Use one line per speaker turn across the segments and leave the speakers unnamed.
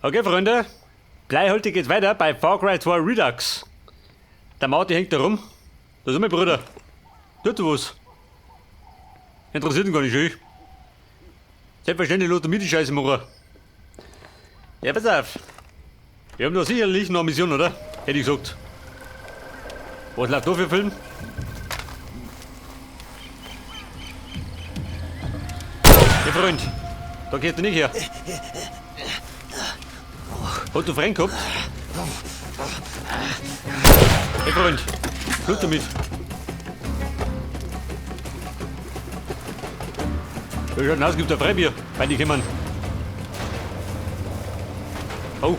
Okay, Freunde, gleich heute geht's weiter bei Far Cry 2 Redux. Der Marty hängt da rum. Da ist mein Bruder. Tut du was? Interessiert ihn gar nicht, ich. Selbstverständlich lässt er mir die Scheiße machen. Ja, pass auf. Wir haben da sicherlich noch eine Mission, oder? Hätte ich gesagt. Was läuft da für Film? Ja, Freund, da gehst du nicht her. Hat du Freund gehabt? Hey Freund, Blut damit. Ja, schaut aus, gibt ein Freibier, weil die kommen. Oh.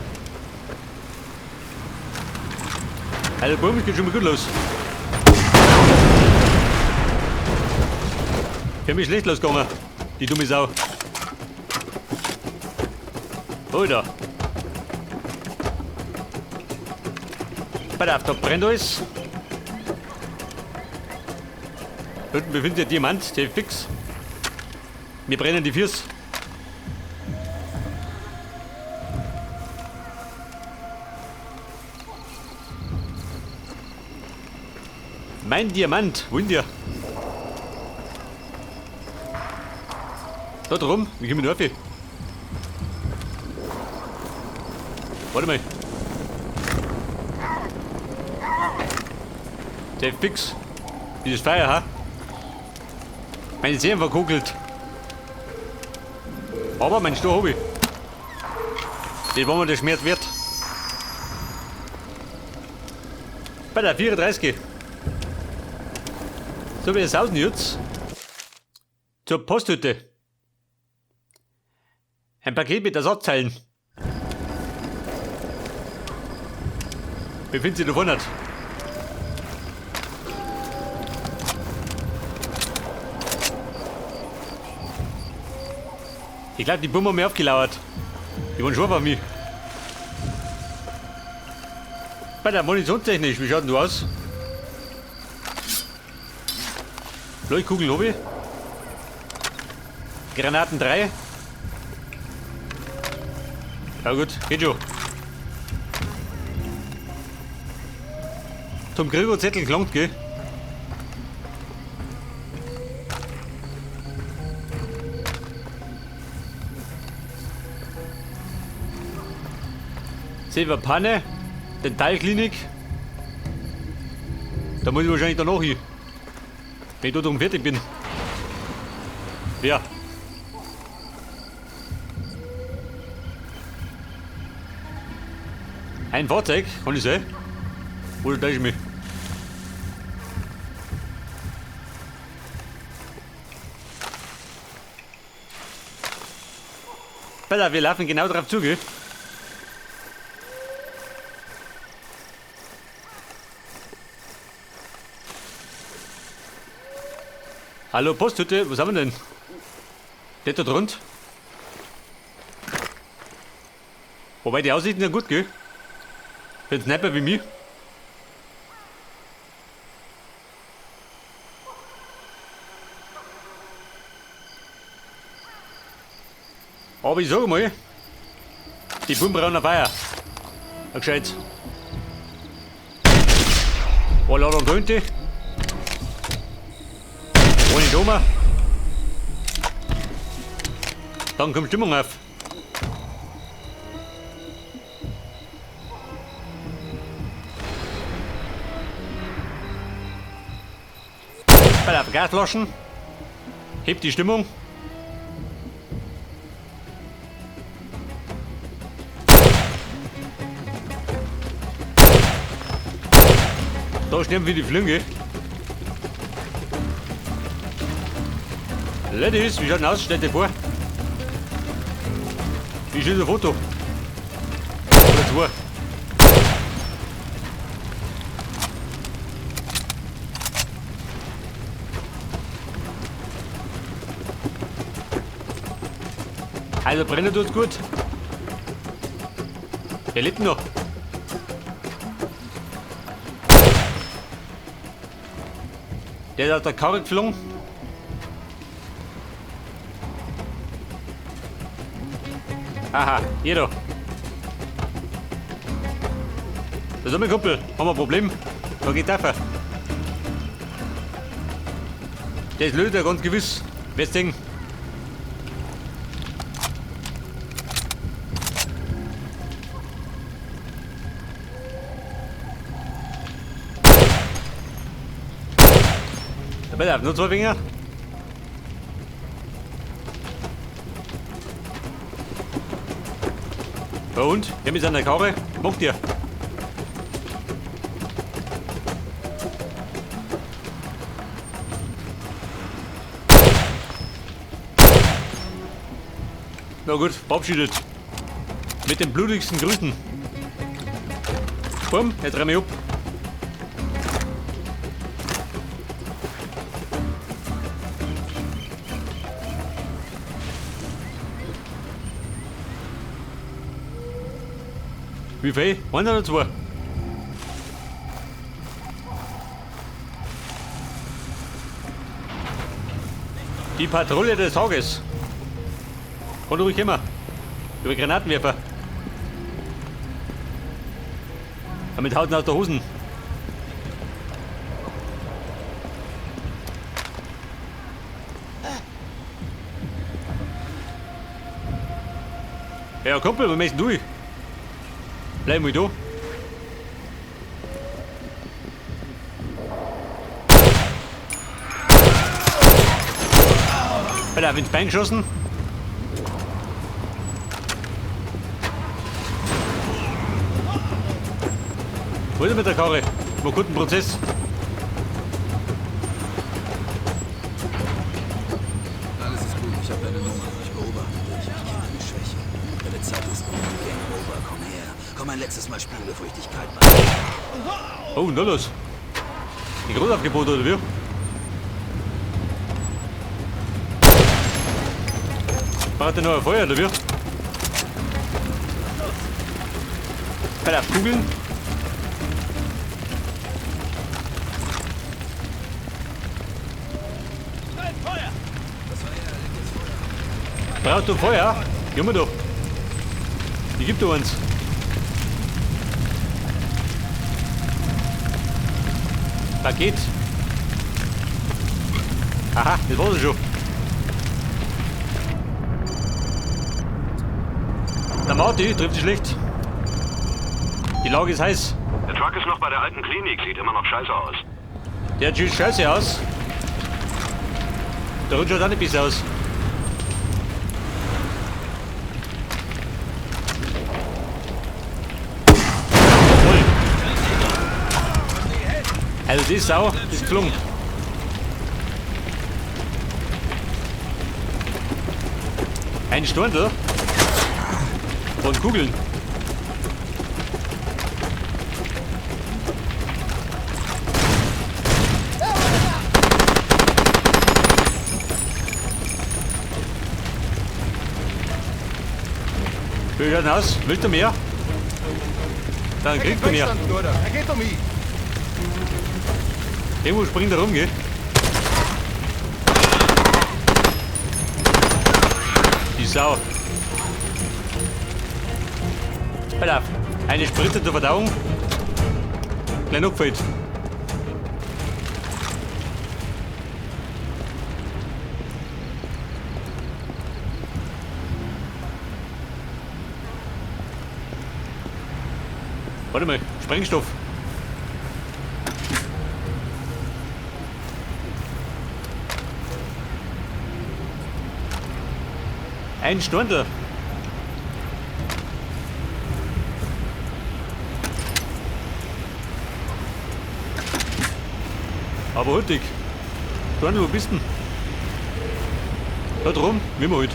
Alter, Bum, geht schon mal gut los. Für mich schlecht losgegangen, die dumme Sau. Alter. Pass auf, da brennt alles. Unten befindet sich ein Diamant, der ist fix. Wir brennen die Füße. Mein Diamant, wo ist der? Da drum, wie komme ich da rauf? Warte mal. Der ist fix. Dieses Feuer, ha? Meine Zehen verkugelt. Aber mein Stuhl hab ich. Das war mir der Schmerz wert. Bei der 34. So wie es aussieht jetzt. Zur Posthütte. Ein Paket mit Ersatzteilen. Befindet sich da vorne. Ich glaube, die Bummer haben mir aufgelauert. Die waren schon auf mich. Bei der Munitionstechnisch, wie schaut denn du aus? Leuchtkugeln hab ich. Granaten 3. Ja gut, geht schon. Zum Gregor Zettel gelangt, gell? Silberpanne, Dentalklinik. Da muss ich wahrscheinlich danach hin. Wenn ich da drum fertig bin. Ja. Ein Fahrzeug, kann ich sein? Oder täusche ich mich? Bella, wir laufen genau drauf zu, gell? Hallo Posthütte, was haben wir denn? Der da drunter? Wobei die Aussichten sind gut, gell? Für einen Sniper wie mich. Aber ich sag mal, die Buben brauchen ein Feuer. Ein gescheites. Eine Ladung da hinten. Ohne Doma. Dann kommt Stimmung auf. Bei der Gasflaschen. Hebt die Stimmung. Da sterben wir die Flügel. Ladies, wie schaut denn aus? Stellt dir vor. Wie schön ein Foto. Oder zwei. Also brennen tut's gut. Der lebt noch. Der ist aus der Karre geflogen. Aha, hier da. Das ist mein Kumpel. Haben wir ein Problem? Da geht tiefer. Der ist Löder, ganz gewiss. Wirst sehen. Da pass auf, nur zwei Finger. Ja und? Der mit seiner Karre? Macht ihr? Na gut, verabschiedet. Mit den blutigsten Grüßen. Bumm, jetzt renn ich ab. Wie viel? Einer oder zwei? Die Patrouille des Tages. Kann ruhig immer. Über Granatenwerfer. Damit haut ihn aus der Hosen. Ja, Kumpel, wir müssen durch. Bleib mal da. Alter, ins Bein geschossen. Wo ist er mit der Karre? Mal guten Prozess.
Alles ist gut, ich habe deine Nummer. Ich beobachte dich. Ich kenne deine Schwäche. Deine Zeit ist um. Game over, komm her. Komm ein letztes Mal spielen, bevor ich dich kalt mache.
Oh, na los. Ein Großaufgebot oder wie? Braucht ihr noch ein Feuer oder wie? Bei der Kugeln. Brauchst du Feuer? Junge doch. Die gibt du uns. Paket. Aha, das war's schon. Der Marty trifft sich schlecht. Die Lage ist heiß.
Der Truck ist noch bei der alten Klinik, sieht immer noch scheiße aus.
Der sieht scheiße aus. Der Hund schaut auch nicht besser aus. Also die Sau ist geflogen. Ein Stundel von Kugeln. Wie schaut denn aus? Willst du mehr? Dann kriegst du mehr.
Er geht um mich.
Irgendwo springt er rum, gell? Die Sau. Pass auf. Eine Spritze zur Verdauung. Klein abgefällt. Warte mal, Sprengstoff. Ein Stundel. Aber hurtig. Stundel, wo bist denn? Da drum, wie wir halt.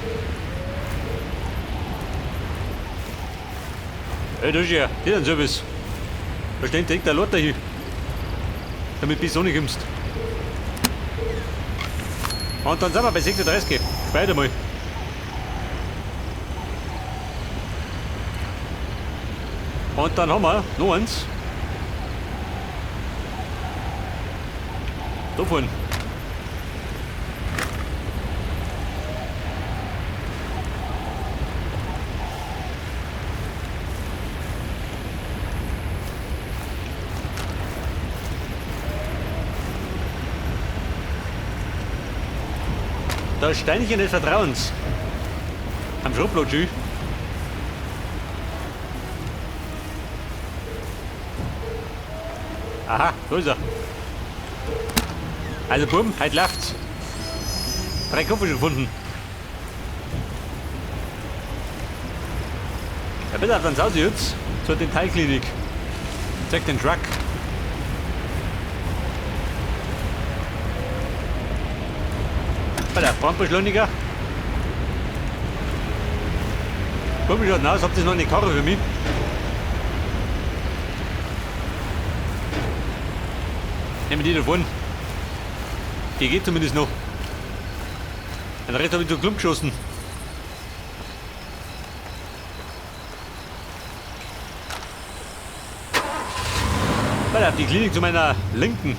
Ey, das ist ja, das ist ein Service. Da steht direkt der Lotter hier. Damit du nicht kommst. Und dann sind wir bei 36. Weiter mal. Und dann haben wir noch eins. Da vorne. Das Steinchen des Vertrauens. Am Schrottplatz, schön. Aha, da ist er. Also bumm, heute läuft's. 3 Koffer schon gefunden. Ja, bitte auf dann Hause jetzt zur Dentalklinik. Zeig den Truck. Bei der Brandbeschleuniger. Komm, wie schaut denn aus? Habt ihr noch eine Karre für mich? Nehmen wir die da vorne. Die geht zumindest noch. Den Rest hab ich zu Klump geschossen. Weiter, die Klinik zu meiner Linken.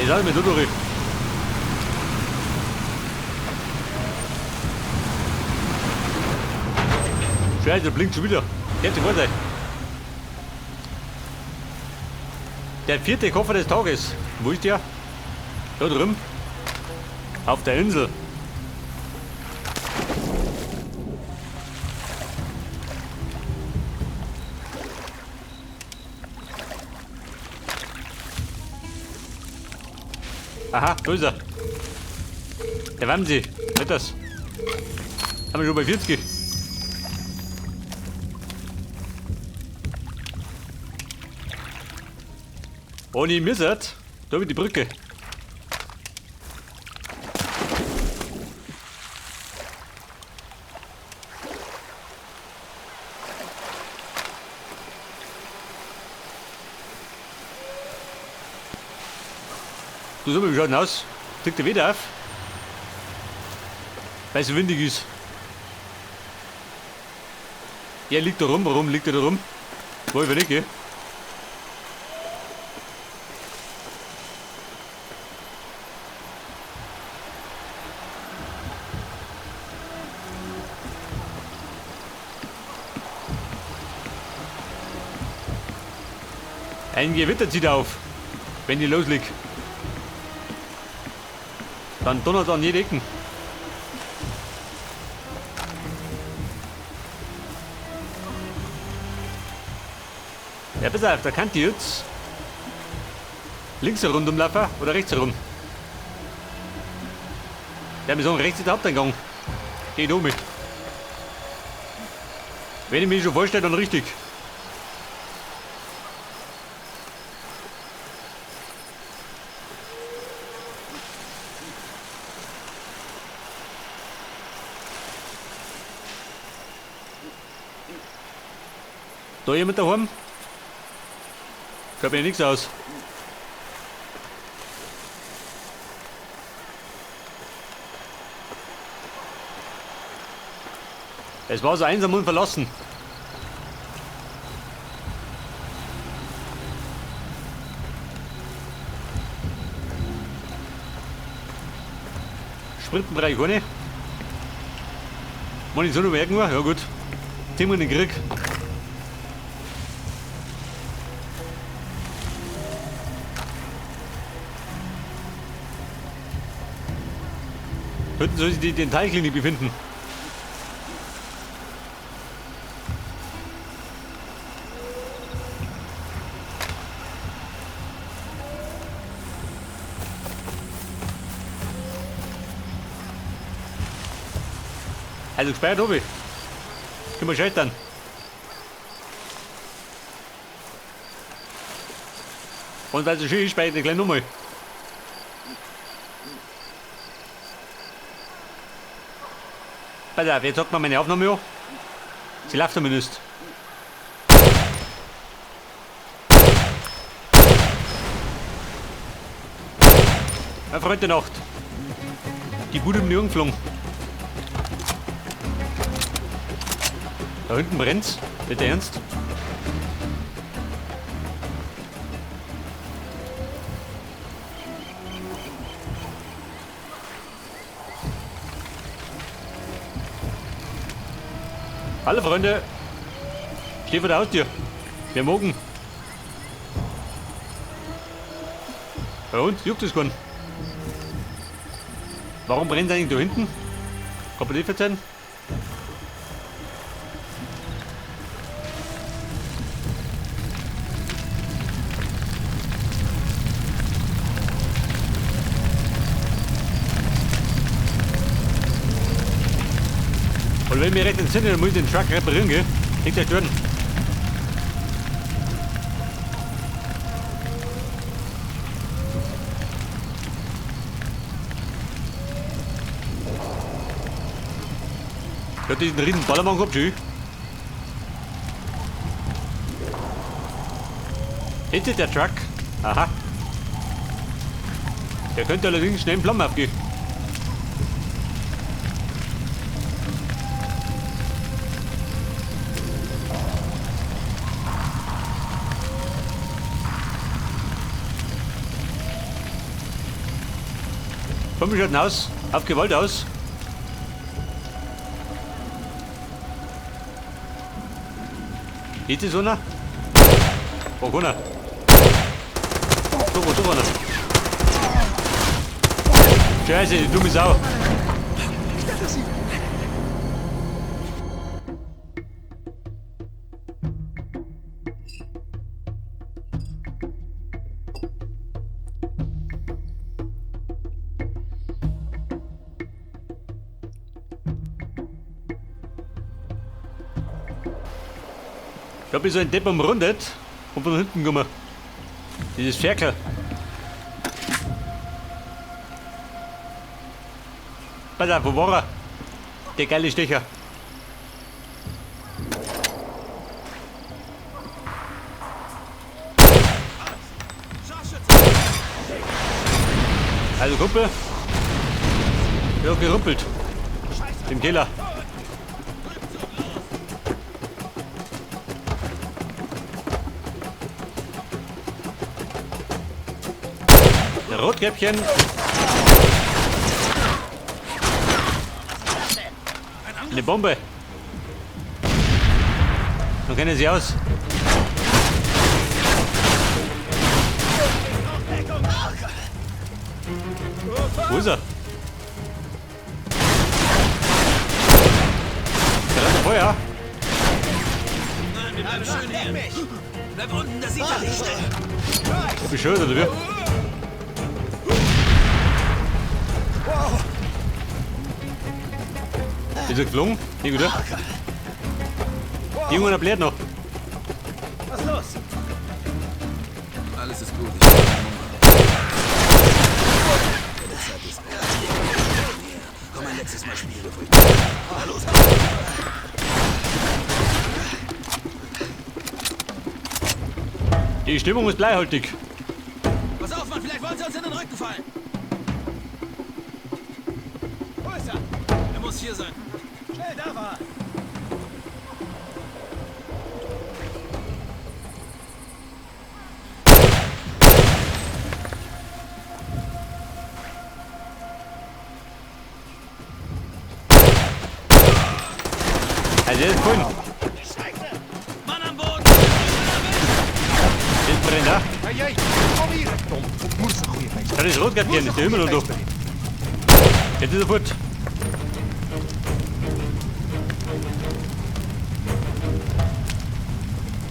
Ich sag mir so durch. Scheiße, blinkt schon wieder. Jetzt die Vorteil. Der 4. Koffer des Tages. Wo ist der? Da drüben. Auf der Insel. Aha, da ist er. Der Wamsi. Was ist das? Haben wir schon bei 40. Ohne Missert, da wird die Brücke. Du, so, wie schaut denn aus? Kriegt der wieder auf? Weil es so windig ist. Er liegt da rum. Warum liegt er da rum? Wo ich nicht, gell? Ein Gewitter zieht auf, wenn die loslegt. Dann donnert an jede Ecken. Ja, pass auf, da kann die jetzt links herum rumlaufen oder rechts herum. Ja, wir sagen, rechts ist der Haupteingang. Geh da mit. Wenn ich mich schon vorstelle, dann richtig. Da jemand daheim? Schaut mir nichts aus. Es war so einsam und verlassen. Sprinten brauche ich keine. Wenn ich so noch merken war, ja gut. Ziehen wir in den Krieg. Könnten soll sich die Dentalklinik befinden. Also gespeichert habe ich. Können wir scheitern. Und weil es so schön ist, speichere ich gleich nochmal. Pass auf, jetzt sagt man meine Aufnahme an. Sie läuft zumindest. Mein Freund der Nacht. Die Bude um die Augen geflogen. Da hinten brennt's. Bitte ernst? Hallo Freunde, Steh vor der Haustür. Wir mogen. Bei uns juckt es keinen. Warum brennt eigentlich da hinten? Kann man nicht verzeihen? Und wenn ich mich recht entsinne, dann muss ich den Truck reparieren, gell? Nicht zerstören. Ich hab diesen riesen Ballermann gehabt, schön. Hinter der Truck. Aha. Der könnte allerdings schnell in Flammen aufgehen. Komm, wir schauen aus. Auf Gewalt aus. Ist das einer? Wo keiner? Da, wo, da war einer. Scheiße, die dumme Sau. Ich hab mich so ein Depp umrundet und von hinten gekommen. Dieses Ferkel. Pass auf, wo war er? Der geile Stecher. Also Kumpel, ich hab gerumpelt. Im Keller. Rotkäppchen. Eine Bombe. Nun kennen sie aus. Wo ist er? Der rennt Feuer.
Nein, wir bleiben schön hier. Bleib unten, das sieht er nicht.
Hab ich schön, oder wie? Ist er geflogen? Nee, oder? Irgendwann bläht noch.
Was ist los?
Alles ist gut. Ich hab eine Nummer. Deine Zeit ist um. Komm ein letztes Mal spielen, bevor ich... Na los, komm.
Die Stimmung ist bleihaltig.
Pass auf, Mann, vielleicht wollen sie uns in den Rücken fallen.
Wo ist er?
Er muss hier sein.
Schnell, da war.
Also, der ist voll.
Mann am Boden!
Dit brennt, hè?
Hey, jij, kom hier. Tom, moest een goede feest.
Dat is Rotkäppchen, ist der immer noch da. Jetzt ist er fort.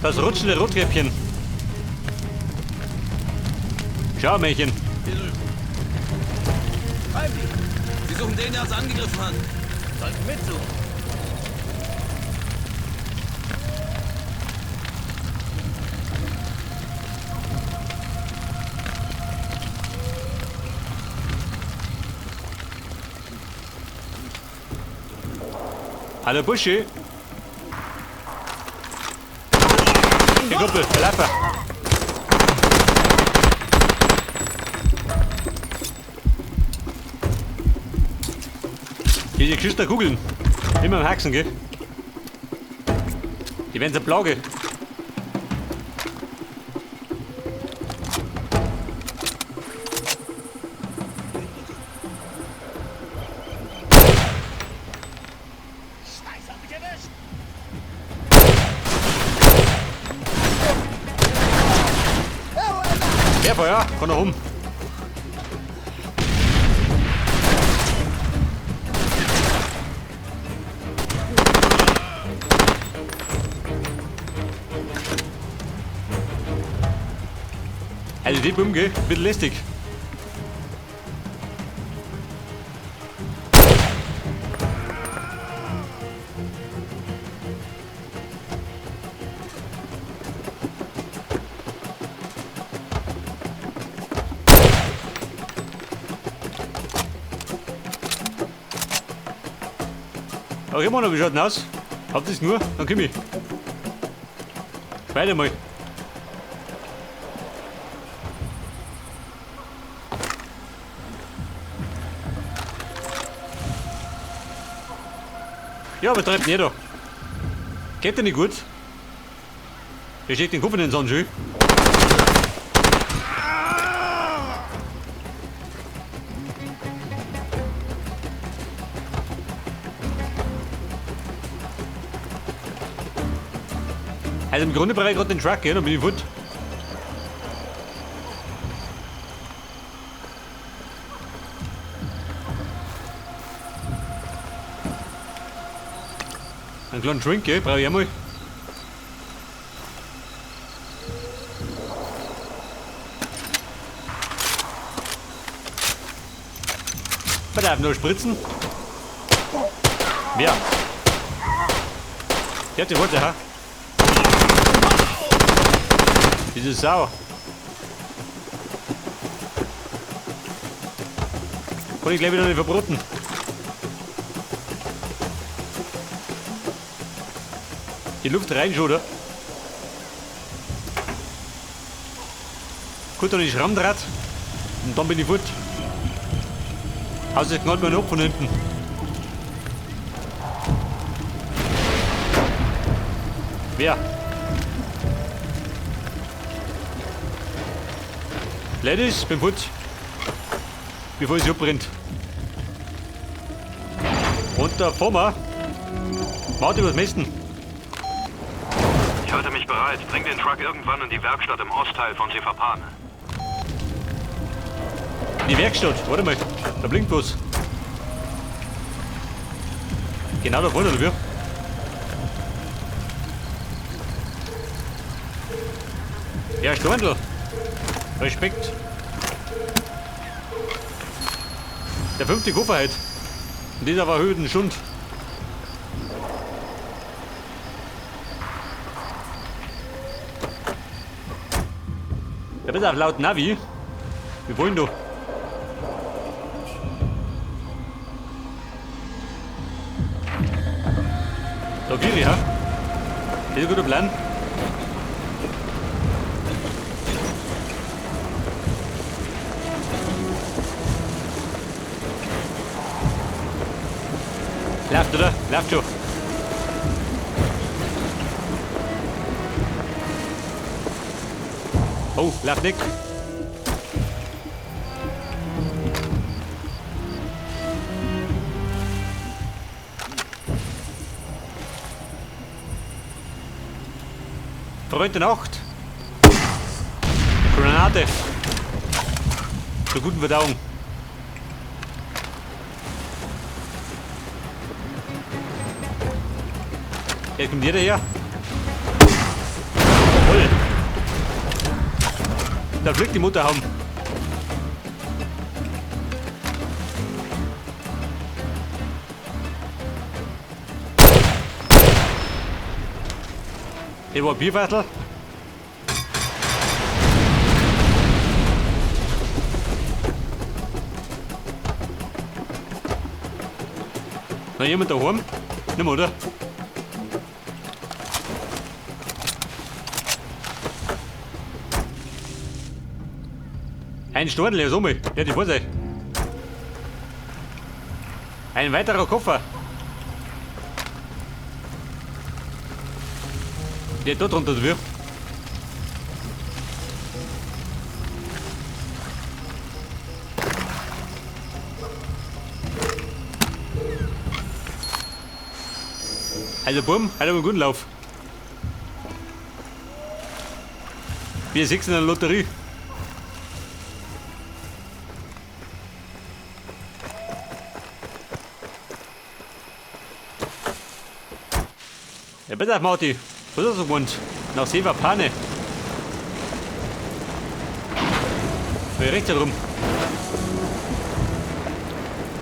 Das rutschende Rotkäppchen. Schau, Mädchen.
Hier drüben. Sie suchen den, der uns angegriffen hat.
Sollten mitsuchen.
Hallo Buschi. Hey Kumpel, der Läufer. Diese geschissenen Kugeln. Immer am Haxen, gell? Die werden zerplage.
Scheiße, hab mich erwischt!
Sperrfeuer, kann er rum. Also die Bumm, gell? Bisschen lästig. Okay, Mann, wie schaut denn aus? Habt ihr's nur? Dann komm ich. Weiter mal. Ja, aber treibt nicht da. Geht dir nicht gut? Ich steck den Kopf in den Sand, schön. Also im Grunde brauche ich gerade den Truck, gell? Dann bin ich fort. Einen kleinen Drink, gell? Brauche ich auch mal. Pass auf, noch spritzen. Wer? Der hat die Worte, ha? Diese Sau. Kann ich gleich wieder nicht verbroten. Die Luft rein schon, oder? Gut, dann ist Schrammdraht. Und dann bin ich fort. Also es knallt mir noch von hinten. Wer? Ladies, bin fort. Bevor es abbrennt. Und da fahren wir. Martin, was messen?
Ich halte mich bereit. Bring den Truck irgendwann in die Werkstatt im Ostteil von Sefapane.
Die Werkstatt, warte mal, da blinkt was. Genau da vorne, oder wie? Ja, Storndl. Respekt. Der fünfte Koffer halt. Und dieser war Höhen Schund. Ja, bis auf laut Navi. Wir wollen doch. Da bin ich, ja. Das ist ein guter Plan. Läuft, oder? Läuft schon. Oh, läuft nicht. Freund der Nacht. Granate. Zur guten Verdauung. Jetzt kommt jeder her. Jawohl. Da fliegt die Mutterhaum. Hier war ein Bierviertel. Noch jemand daheim? Nicht mehr, oder? Ein Stordel, so mal. Ja, die Vorsicht. Ein weiterer Koffer. Der da drunter wird. Also Bumm, hat aber einen guten Lauf. Wir sitzen in der Lotterie. Ja, bitte auf, Marty. Was hast du gewohnt? Nach Seva Pane. Wer rechts herum?